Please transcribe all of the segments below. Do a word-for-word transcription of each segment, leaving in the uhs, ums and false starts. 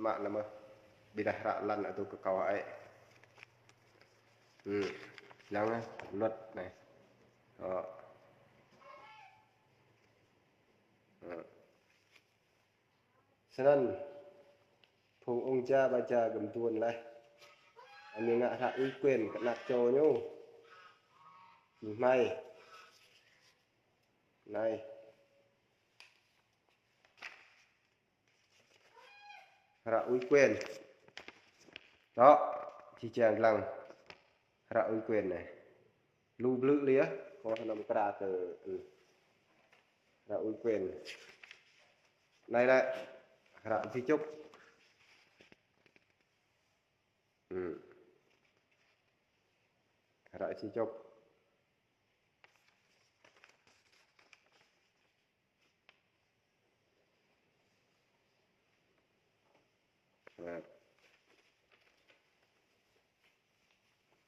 mă lĕ mơh. Ƀiădah hră lăn atu kơ kâo ai. Hmm. Lăng, eh, luật anai. Ơ. Ơ. Snăn, phung ung ja ƀa ja gơ̆m duôn laih. Anai ngă hră ủy quyền kơ anak čô ñu. Ñu hmai. Anai. Hră ủy quyền. Đó, či čang lăng. Hră ủy quyền anai. Lu blư̆ liê, kâo hơnăm kra kơ, ừ. Hră ủy quyền. Anai lĕ, hră di chúc. Ừ. Hră di chúc.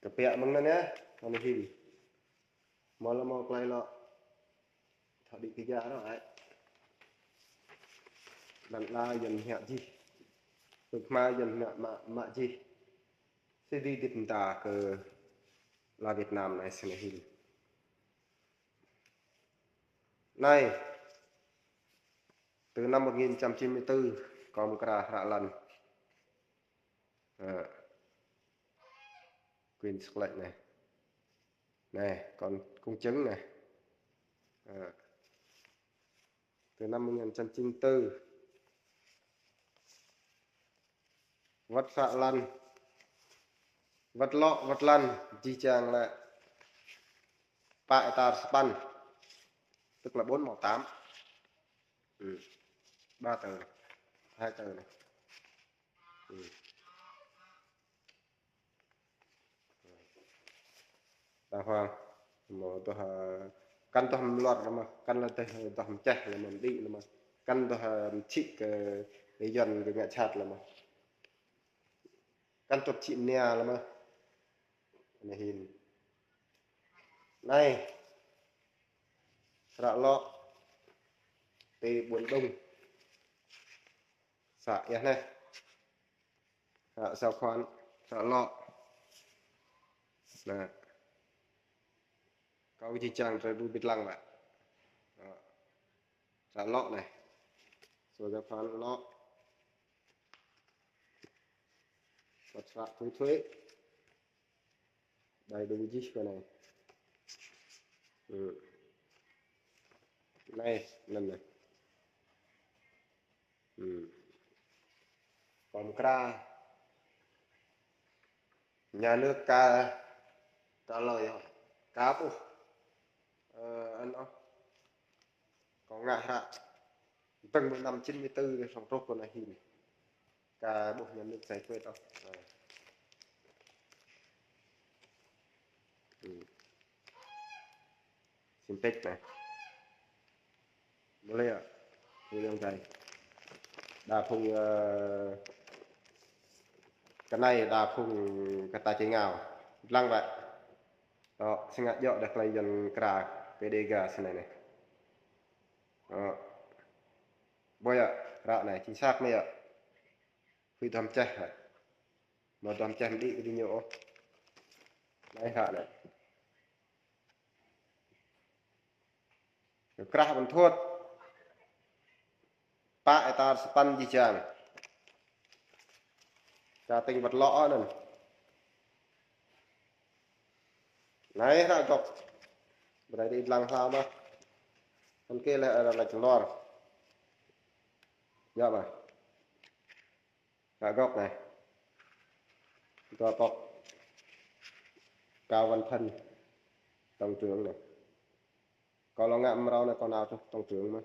Kơpiă mơ̆ng anăn yơh, anăn hil. Mơ̆ lĕ mơ̆ klai lŏ. Thâo đĭ kơ ja rŏ ai. Lăn ala Yuăn hiăk jih. Tơ̆ Khmer Yuăn hiăk mă, mă jih. Sĭ dĭ dĭp mơta kơ ala Việt Nam anai snăn hil. Anai, từ năm một nghìn chín trăm chín mươi tư, kâo mơ̆ kra hră lăn. Ơ. Quyền săk lĕ anai. Anai, kâo công chứng anai. Ơ. Từ năm một nghìn chín trăm chín mươi tư. Wăt hră lăn. Wăt lŏ, wăt lăn, jih jang lĕ pă hectar sapăn. Tức là bốn mẫu tám. Ừ. Ba tờ. Hai tờ anai. Ừ. Đàng hoàng. Mơ̆ tuh, ơ, kăn tuh hăm luar lĕ mơh, kăn lĕ tuh, tuh hăm čeh lĕ mơh, đĭ lĕ mơh. Kăn tuh, ơ, čĭ kơ Yuăn kơ ngă čat lĕ mơh. Kăn tuh čĭ nia lĕ mơh. Anai hil. Anai. Hră lŏ. Ti ƀuôn Đung. Xã Ia Hneh. Hră giao khoán, hră lŏ. Anai. Kâo či čang tơlơi đu bĭt lăng lĕ. Hră lŏ anai. Số giao khoán lŏ. Wăt hră thu thuế. Đầy đủ jih kơ anai. Ừ. Anai, anăn anai. Ừ. Kâo mơ̆ kra. Nhà nước trả, trả lời hŏ? Trả ƀuh. Ơ, anăn ôh. Kâo ngă hră. Tơ̆ng mơ̆ng năm chín mươi tư kơ song truh kơ anai hil. Kâo ƀuh nhà nước giải quyết ôh. Ơ. Ừ. Xin tết anai. Mơ̆ lĕ, ơ, William Gay. Đa phung, ơ, kơ anai đa phung kơ ta či ngă. Lăng wơ̆t. Ơ, sĭt ngă djŏ đah klei Yuăn kra pê đê ga snei anai. Ơ. Ƀuh yơh, hră anai, chính xác anai yơh. Huĭ dŏ hăm čeh hă. Mơ̆ dŏ hăm čeh mơ̆ đĭ kơ diñu ôh. Anai hră anai. Krah ƀơ̆n thuôt. Pă hectar sapăn jih jang. Čar tĭng wăt lŏ anăn. Anai hră gŏk. Brơi đĭ lăng hla mơh. Hăng kơ lĕ, lĕ čơlor. Yơh mơh. Hră gŏk anai. Dua pŏk. Cao Văn Thân. Tổng trưởng anai. Kâo lŏ ngă mrâo anai kâo nao truh tổng trưởng mơh.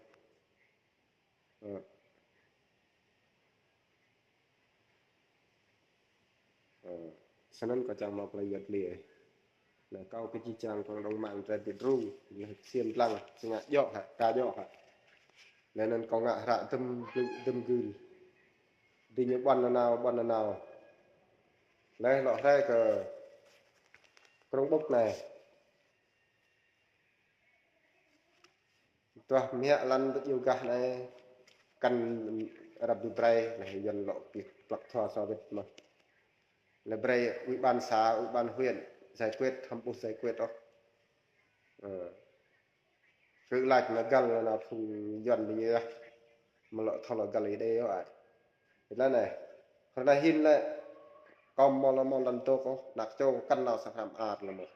Ơ. Ơ. Snăn kâo čang mă plei Yuăn lĕ. Anai kâo kơ či čang kơ dŏng mă drei ti dru, lĕ ksiêm lăng, sĭt ngă djŏ hă, ka djŏ hă. Lĕ anăn kâo ngă hră dŭm gưl, dŭm gưl. Diñu ƀuăn nanao, ƀuăn nanao. Lĕ lŏ hrĕ kơ krông ƀŭk anai. Tuah mơhiăk lăn ƀu djơ̆ gah anai, kăn răp dŭ brơi, lĕ Yuăn lŏ pĭt. Plăk thua sa wĭt mơ̆n. Lĕ brơi ủy ban xã, ủy ban huyện giải quyết, hăm ƀuh giải quyết ôh. Ơ. Kơ lač anai găl anŭn phung Yuan ƀing ñu yơh. Mơ̆ lŏ thâo lŏ găl Ơi Adai yơh ai. Ƀiădah anai. Hrơi anai hin lĕ kâo mơ̆ lŏ mơ̆ lăn tŏk ôh, ană čô kăn nao sa hrăm ar lĕ mơ̆.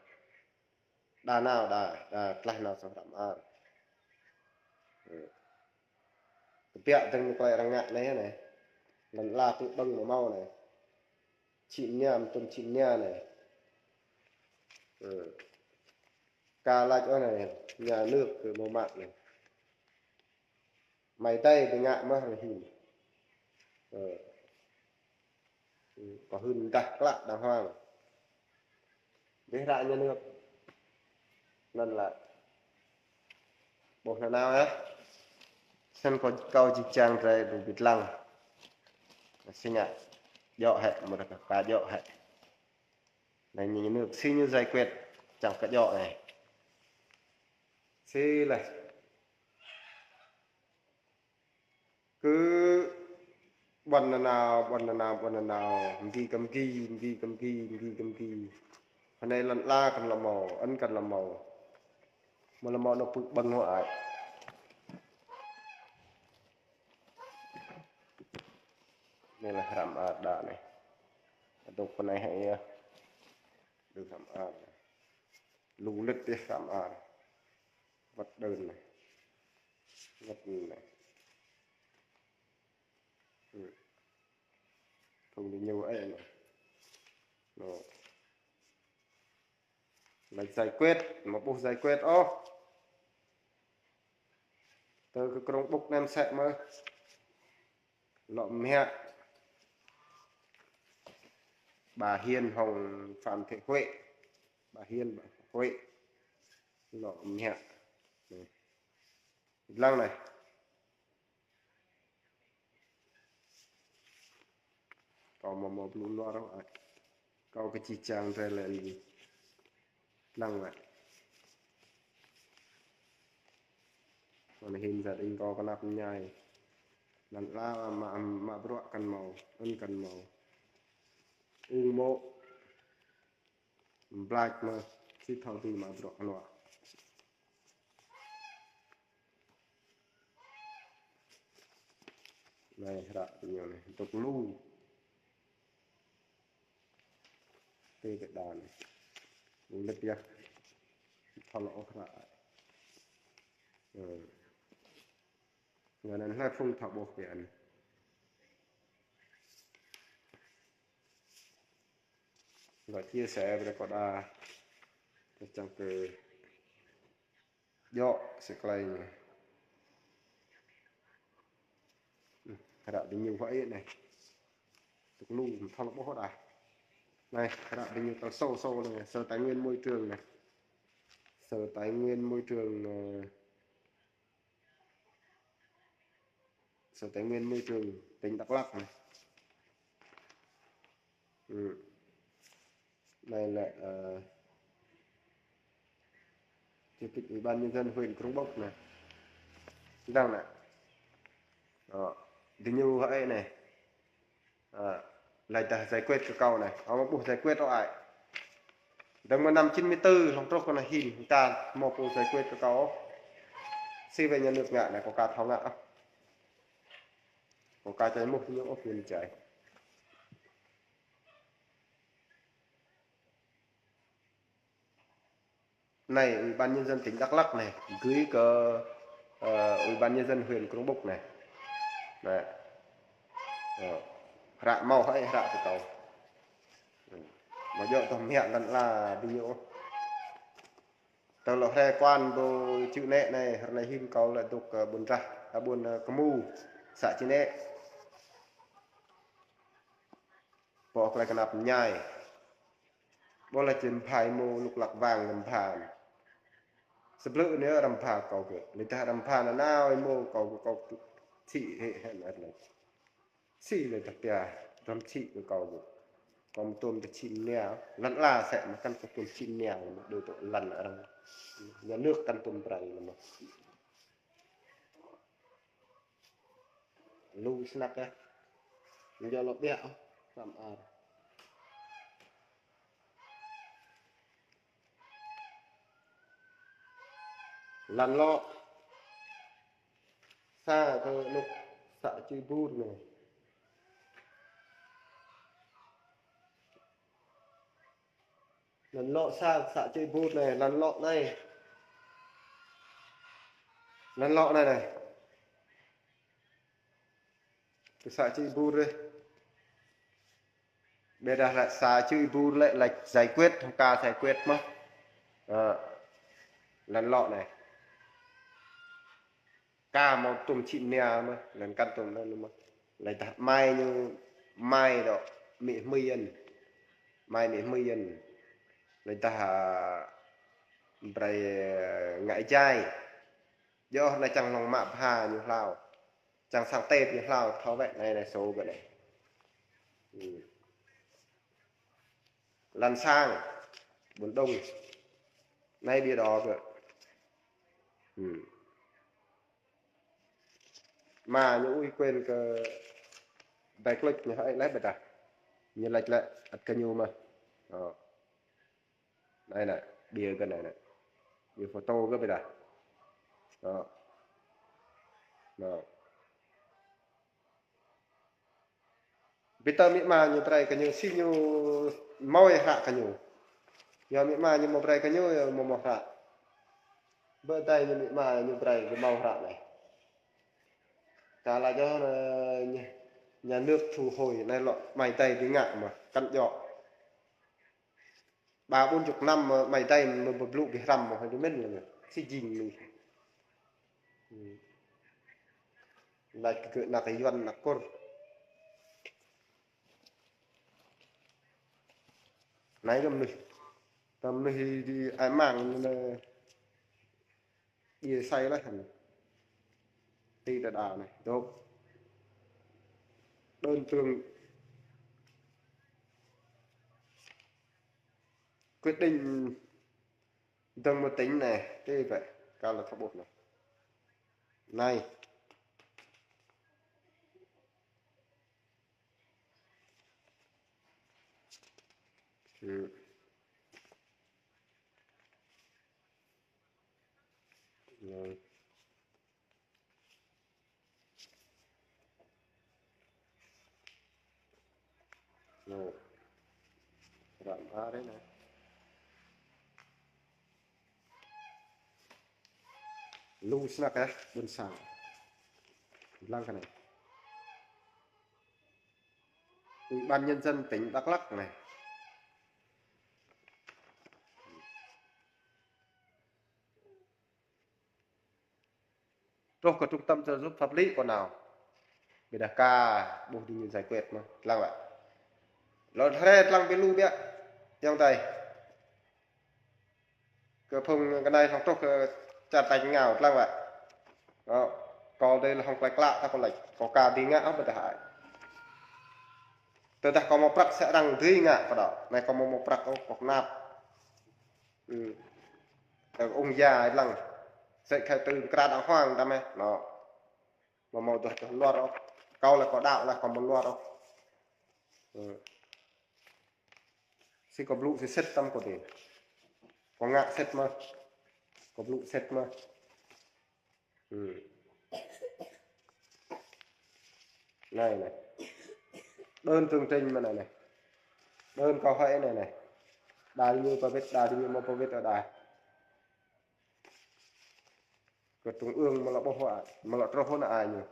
Đa nao đa, đa tlaih nao sa hrăm ar. Ơ. Kơ biă dơ̆ng ñu tơlơi arăng ngă anai anai. Lăn ala pơƀơ̆ng mơ̆ hmâo anai. Čĭ mnia, mơtŭn čĭ mnia anai. Ơ. Ka lač ôh anai, nhà nước kơ mơ̆ mă anai. Mai tơi ƀing ngă mơ̆ rơhim. Ơ. Kơ hưn dah klă đàng hoàng. Ƀiă hră nhà nước. Anŭn lĕ. Ƀuh nanao yơh. Snăn kâo, kâo či čang drơi đu bĭt lăng. Si ngă. Djŏ hĕ, mơ̆ dah ka djŏ hĕ. Anai ñu, ñu nơ̆k si ñu giải quyết, čang kơ djŏ anai. Si lĕ. Kơ ƀuăn nanao, ƀuăn nanao, ƀuăn nanao, mgi kơ mgi, mgi kơ mgi, mgi kơ mgi. Anai lăn ala kăn lŏ hmâo, ân kăn lŏ hmâo. Mơ̆ lŏ hmâo anŏ pơƀơ̆ng hŏ ai. Anai lĕ hrăm ar đa anai. Adôk pơ anai hă yơh. Đơ̆ng hrăm ar. Lu lĭt yơh hrăm ar. Wăt đơn anai. Wăt anai. Ơ. Phung ƀing ñu ơi anai. Anai. Lĕ giải quyết, mơ̆ ƀuh giải quyết ôh. Tơ kơ krông ƀŭk nem sĕ mơ̆. Lŏ mơhiă. Bà Hiền hŏng Phan Thị Huệ. Bà Hiền, bà Huệ. Lŏ mơhiă. Anai. Lăng anai. Kâo mơ̆ mơ̆ blŭ luar ôh ai. Kâo kơ či čang drơi lĕ anai. Lăng lĕ. Anai hin gia đình kâo kơnăp mơñai. Lăn ala mă, mă bruă kăn hmâo, ân kăn hmâo. Ung mô̆. Blač mơ̆, si thâo tui mă bruă kăn hmâo. Anai hră ƀing ñu anai, dŏ lu. Tê tê đa anai. Lu lĭt yơh. Thâo lŏ ôh hră. Ơ. Ngă anŭn hlơi phung thâo ƀuh kơ anai. Lŏ chia sẻ brơi kơ đa. Kơ čang kơ djŏ si klei ñu. Hră ƀing ñu hŏ anai. Tŭk lu, thâo lŏ ƀuh đa. Anai, hră ƀing ñu tal sô sô anai, Sở Tài nguyên Môi trường anai. Sở Tài nguyên Môi trường, ơ, Sở Tài nguyên Môi trường tỉnh Đắk Lắk anai. Ơ. Anai lĕ, ơ, Chủ tịch Ủy ban Nhân dân huyện Krông Bốc anai. Đang anai. Ơ, ƀing ñu hŏ anai. Ơ, lač dah giải quyết kơ kâo anai. Ơ, mơ̆ ƀuh giải quyết ôh ai. Dơ̆ng mơ̆ năm chín mươi tư, hlŏng truh kơ anai hin, ta mơ̆ ƀuh giải quyết kơ kâo ôh. Si wai nhà nước ngă anai, kâo ka thâo ngă ôh. Kâo ka čai mơ̆ ñu ôh, ñu čai. Anai, Ủy ban Nhân dân tỉnh Đắk Lắk anai, gửi kơ, ơ, Ủy ban Nhân dân huyện Krông Bốc anai. Anai. Ơ, hră hmâo hă, hră kơ kâo. Ơ, mơ̆ djŏ tơm hiăk lăn ala ƀing ñu. Tơ lŏ hrơi kuan ƀu čư̆ nĕ anai, hrơi anai hin kâo lĕ dŏ kơ ƀuôn Rah, ơ, ƀuôn, ơ, Kơmu, xã Čư̆ Nĕ. Pô klei kơnăp mơñai. Ƀôdah či rơmbha êmô lŭk lăk wang rơmbha. Sơblư̆ anai rơmbha kâo gơ̆. Lĕ dah rơmbha nanao êmô kâo gơ̆ kâo čĭ hĕ hĕ anai lĕ. Si lĕ dah pia răm čĭ kơ kâo gơ̆. Kâo mơ̆ tŭm tơ čĭ mnia. Lăn ala sĕ mơ̆ kăn kâo tŭm čĭ mnia lĕ mơ̆ đơ tŏ lăn arăng. Nhà nước kăn tŭm brơi lĕ mơ̆. Lu snăk yơh. Ñu lŏ ƀiă ôh, hrăm ar. Lăn lŏ sa kơ anŭk să čư̆ bur anai. Lăn lŏ sa să čư̆ bur anai, lăn lŏ anai. Lăn lŏ anai anai. Kơ să čư̆ bur dih. Ƀiădah lĕ să čư̆ bur lĕ, lĕ giải quyết, hăng ka giải quyết mơ̆n. Ơ, lăn lŏ anai. Ka hmâo tŭm čĭ nia mơ̆n, lăn kăn tŭm anŭn mơ̆n. Lĕ tah mai ñu, mai dŏ, amĭ hmưi yơn. Mai amĭ hmưi yơn. Lĕ tah, ơ, brơi, ơ, ngă jai. Djơ̆ anai čang hlŏng mă bha ñu hlâo. Čang sang tep ñu hlâo, thâo wơ̆t anai anai sô gơ̆ anai. Hmm. Lăn sang, ƀôn Đung. Anai ƀiă đôč gơ̆. Hmm. Mă ñu ui quên kơ ƀai klŭč ñu hơi leh ƀiădah. Ñu lĕč lĕ ăt kơ ñu mơ̆n. Ơ. Anai anai, ƀiă gơ̆ anai anai. Ƀiă photo gơ̆ ƀiădah. Ơ. Ơ. Ƀiă tơ amĭ ama ñu brơi kơ ñu, si ñu hmâo hră kơ ñu. Yua amĭ ama ñu hmâo brơi kơ ñu, yua hmâo hmâo hră. Ƀơi adai ñu amĭ ama ñu brơi kơ hmâo hră anai. Kar laĭ djơ̆ anai, nhà, nhà nước thu hồi anai lŏ amai adai dưi ngă mơ̆n, kăn djơ̆. Ba ƀôn čŭk năm mơ̆ amai adai mơ̆ ƀu blŭ ƀiă hrăm mơ̆ hơi dơmĭn lĕ. Si jing mơ̆n. Hmm. Laĭ kơ gơ̆ ană Yuan ană Kur. Anai kơ mơnuih. Tơdah mơnuih djai amăng ñu anai. Ƀiă sai leh hăn. Ti đa đa anai, dŏ. Đơn phương quyết định dơ̆ng mơ̆ tỉnh anai, ti ƀĕ, kar laĭ thâo ƀuh anai. Anai. Hmm. Rồi. Rồi. Răm ha rê anai. Lu snăk yơh, ƀôn sang. Lăng kơ anai. Ủy ban nhân dân tỉnh Đắk Lắk anai. Truh kơ trung tâm trợ giúp pháp lý kơ nao. Ƀiădah ka ƀuh ding ñu giải quyết mơ̆n. Lăng wơ̆t. Lŏ hrĕ lăng ƀiă lu ƀiă. Ayŏng adơi. Kơ phung kơ anai hŏng truh kơ čar tač rơngiao lăng wơ̆t. Ơ, kâo dêh lĕ hŏng klai klă ta kâo laĭ. Kâo ka dưi ngă ôh ƀiădah ai. Tơdah kâo hmâo prăk sĕ arăng dưi ngă kơ dŏ. Anai kâo hmâo hmâo prăk ôh, kâo kơnap. Hmm. Tơ ung ya lăng. Sĕ khai tư kra đàng hoàng đăm ê. Nô. Mơ̆ hmâo dŏ dŏ luar ôh. Kâo lĕ kâo đaŏ lĕ kâo hmâo luar ôh. Hmm. Si kâo blŭ si sĭt tăm kâo dêh. Kâo ngă sĭt mơ̆n. Kâo blŭ sĭt mơ̆n. Hmm. Anai anai. Đơn phương trình mơ̆n anai anai. Đơn kâo hơi anai anai. Đa ding ñu pơwĭt, đa ding ñu hmâo pơwĭt ôh đa. Kơ trung ương mơ̆ lŏ ƀuh wơ̆t, mơ̆ lŏ truh wơ̆t anai ñu.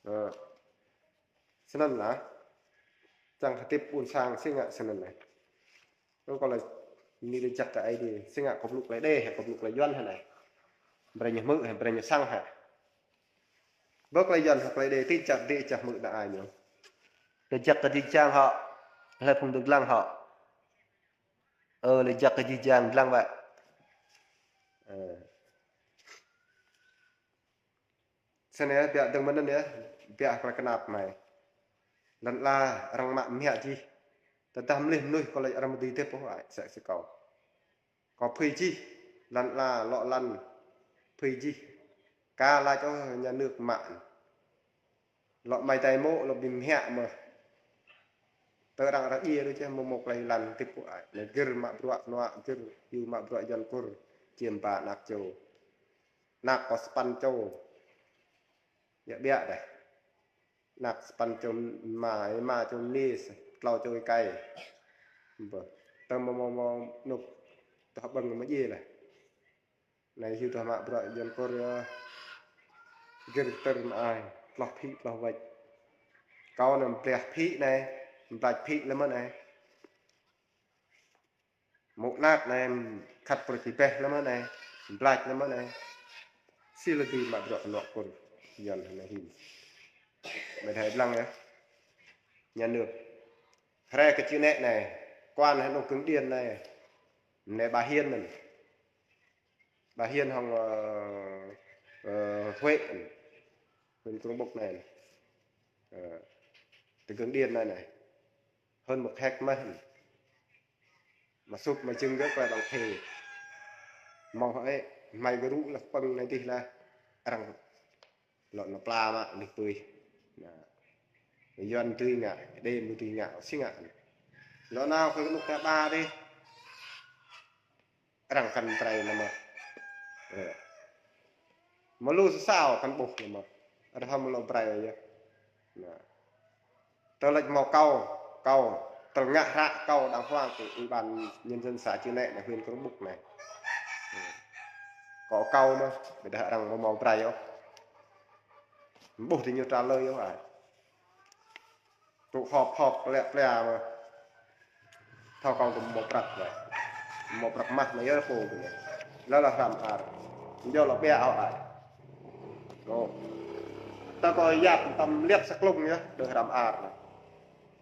Ơ. Snăn lah. Čang hơdip ƀôn sang si ngă snăn anai. Ơ, kâo laĭ, anai laĭ jăk kơ Aê Diê, si ngă kâo blŭ klei Êđê, hă kâo blŭ klei Yuăn hă anai. Brơi ñu hmư̆ hă, brơi ñu săng hă. Ƀơi klei Yuăn hă klei Êđê, ti čăt dih čăt hmư̆ đa ai ñu. Laĭ jăk kơ jih jang hŏ, hlơi phung dơ̆ng lăng hŏ. Ơ, laĭ jăk kơ jih jang lăng wơ̆t. Ơ. Snăn yơh, biă dơ̆ng mơ̆n anăn yơh, biă hơkra kơnap mơ̆n. Lăn ala arăng mă mơhiăh jih. Tơdah mlih mơnuih kâo laĭ arăng mơ̆ dưi hơdip ôh ai, sĕ si kâo. Kâo phưi jih, lăn ala lŏ lăn phưi jih. Ka laĭ ôh nhà nước mă. Lŏ mai tai mô̆, lŏ ƀing mơhiă mơh. Tơ arăng ră djai đôč čeh mơ̆ mơ̆ klei lăn tip pô ai. Anai gir mă bruă kơnuă, gir hyu mă bruă Yuăn Kur, čiêm ba anak čô. Anak kâo sapăn čô. Yă ƀiă dêh. Anak sapăn čô, ma, ma čô mơnuih, klâo čô ơi kơi. Bơ. Tơ mơ̆ mơ̆ mơ̆ nuk tơh ƀơ̆ng mơ̆ djai laih. Anai hyu tơh mă bruă Yuăn Kur yơh. Gir tơr mă ai, tloh phĭ, tloh wĕč. Kâo anai mơblah phĭ anai, mơblah phĭ lĕ mơ̆n anai. Mô̆ anak anai, khăt pơrơti beh lĕ mơ̆n anai, mơblah lĕ mơ̆n anai. Si lĕ dưi mă bruă kơnuă Kur, Yuăn anai hyu. Ƀiă dah lăng yơh. Nhà nước. Hrơi kơ čư̆ nĕ anai, quan hơnŭk Gương Điền anai. Anai Bà Hiền anai. Bà Hiền hŏng, ơ, ơ, Huệ, huyện Krông Búc anai. Ơ, tơ Gương Điền anai anai. Hơn một héc mah. Mă sŭp mă jing gơ̆ klei đang thê. Mâo hơ̆ ĕ, hmai gơ̆ rŭ lăh pơ̆ng anai dih laih. Arăng lŏ nao pla mă lih pơi. Anai. Yuăn dưi ngă, Êđê mơ̆ dưi ngă, si ngă. Lŏ nao kơ kơnuk kơna ƀă dih. Arăng kăn brơi lĕ mơ̆. Ơ. Mơ̆ lu sa sao kăn ƀuh lĕ mơ̆. Arăng hăm lŏ brơi yơh. Anai. Tơlơi mâo kâo, kâo, tơlơi ngă hră kâo đang huang kơ Ủy ban Nhân dân xã Čư̆ Nĕ anai, huyện Krông Búc anai. Ơ. Kâo kâo mơ̆, ƀiă dah arăng mơ̆ mâo brơi yơh. Ƀuh diñu trả lời yơh ai. Tŭ họp họp plĕ plĕ mơ̆. Thâo kâo kơ mâo prăk lĕ. Mâo prăk mah anai yơh pô kơ anai. Lơ lă hrăm ar. Djơ̆ lŏ ƀiă ao ai. Kâo. Ta kâo yap tăm liăp sa klŭng yơh, đơ hrăm ar anai.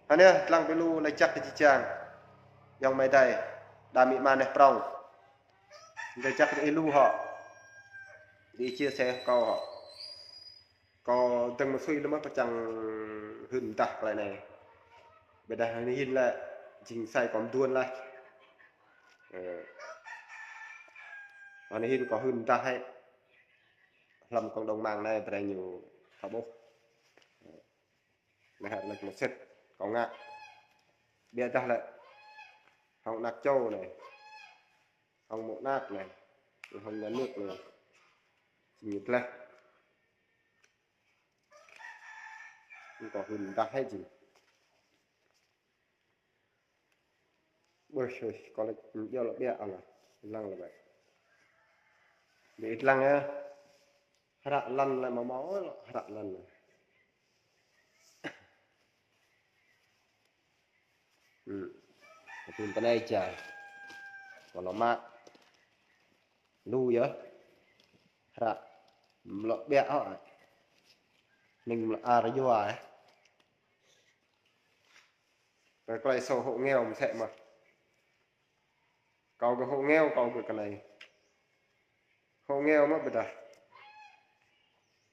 Hơnai, lăng ƀing lu laĭ jak kơ či čang. Ayŏng amai adơi. Đa amĭ ama neh prŏng. Laĭ jak kơ ih lu hŏ. Ih chia sẻ kâo hŏ. Kâo dơ̆ng mơ̆ sui lơ̆m mơ̆ kâo čang hưn mơdah klei anai. Ƀiă dah anai hin lĕ jing sai kâo mơduôn laih. Ơ. Anai hin kâo hưn mơdah hĕ. Hlăm cộng đồng mạng anai brơi ñu thâo ƀuh. Anai hă laĭ mơ̆ sĭt kâo ngă. Ƀiă dah lĕ hŏng anak čô anai. Hŏng mô̆ anak anai. Hŏng nhà nước anai. Jing ñu tlaih. Ñu kâo hưn mơdah hĕ jing. Ƀơi hơi, kâo laĭ djơ̆ lŏ ƀiă ang. Lăng lĕ ƀai. Ƀiă lăng yơh. Hră lăn lĕ mâo mâo lŏ hră lăn. Ơ. Tơpul tơnai čar. Kâo lŏ mă. Lu yơh. Hră. Mlŏ ƀiă hŏ. Ning mlŏ ar yua yơh. Tơ klei sổ hộ nghèo mơ̆ sĕ mơ̆. Kâo gơ̆ hộ nghèo, kâo gơ̆ kơ anai. Hộ nghèo mơ̆ ƀiă dah.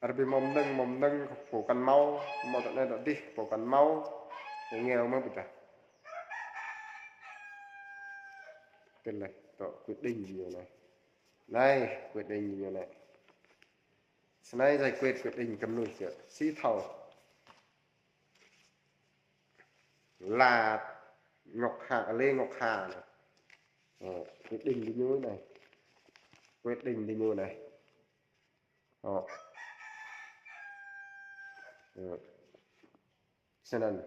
Arăng ƀu mâo mơnơ̆ng, mâo mơnơ̆ng, pô kăn mâo, mâo tơ anai tơ dih, pô kăn mâo, hộ nghèo mơ̆ ƀiă dah. Tơl lĕ, tŏ quyết định ñu anai. Anai, quyết định ñu anai. Snei giải quyết quyết định kơ mơnuih čơ. Si thâo. Là Ngọc Hà, Lê Ngọc Hà anai. Ơ, quyết định diñu anai. Quyết định diñu anai. Ơ. Ơ. Snăn.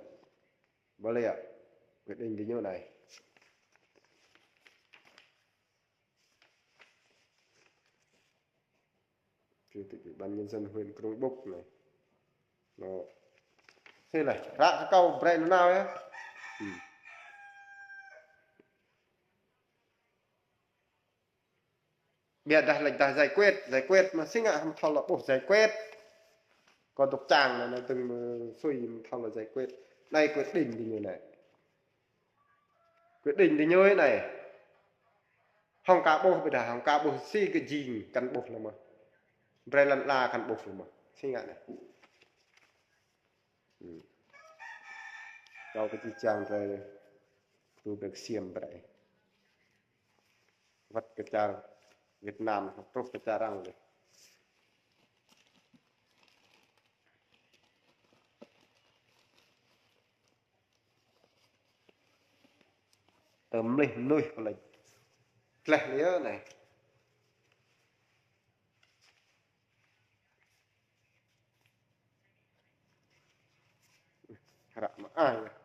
Ƀơi lĕ. Quyết định diñu anai. Chủ tịch Ủy ban Nhân dân huyện Krông Búc anai. Anai. Sĭt lĕ, hră kơ kâo brơi nanao yơh. Ơ. Ƀiă dah laĭ dah giải quyết, giải quyết mơ̆ si ngă hăm thâo lŏ ƀuh giải quyết. Kâo dŏ čang anai, anai dơ̆ng mơ̆ sui hăm thâo lŏ giải quyết. Anai quyết định diñu anai. Quyết định diñu anai. Hŏng kâo ƀuh ƀiă dah, hŏng kâo ƀuh si kơ jing kăn ƀuh lĕ mơ̆. Brơi lăn ala kăn ƀuh lĕ mơ̆. Si ngă anai. Ơ. Kâo kơ či čang brơi. Kru brơi ksiêm brơi. Wăt kơ čar Việt Nam, truh kơ čar arăng dih. Tơlơi mơnuih kơ lĕ gleh lĕ yơh anai. Hră mơai yơh.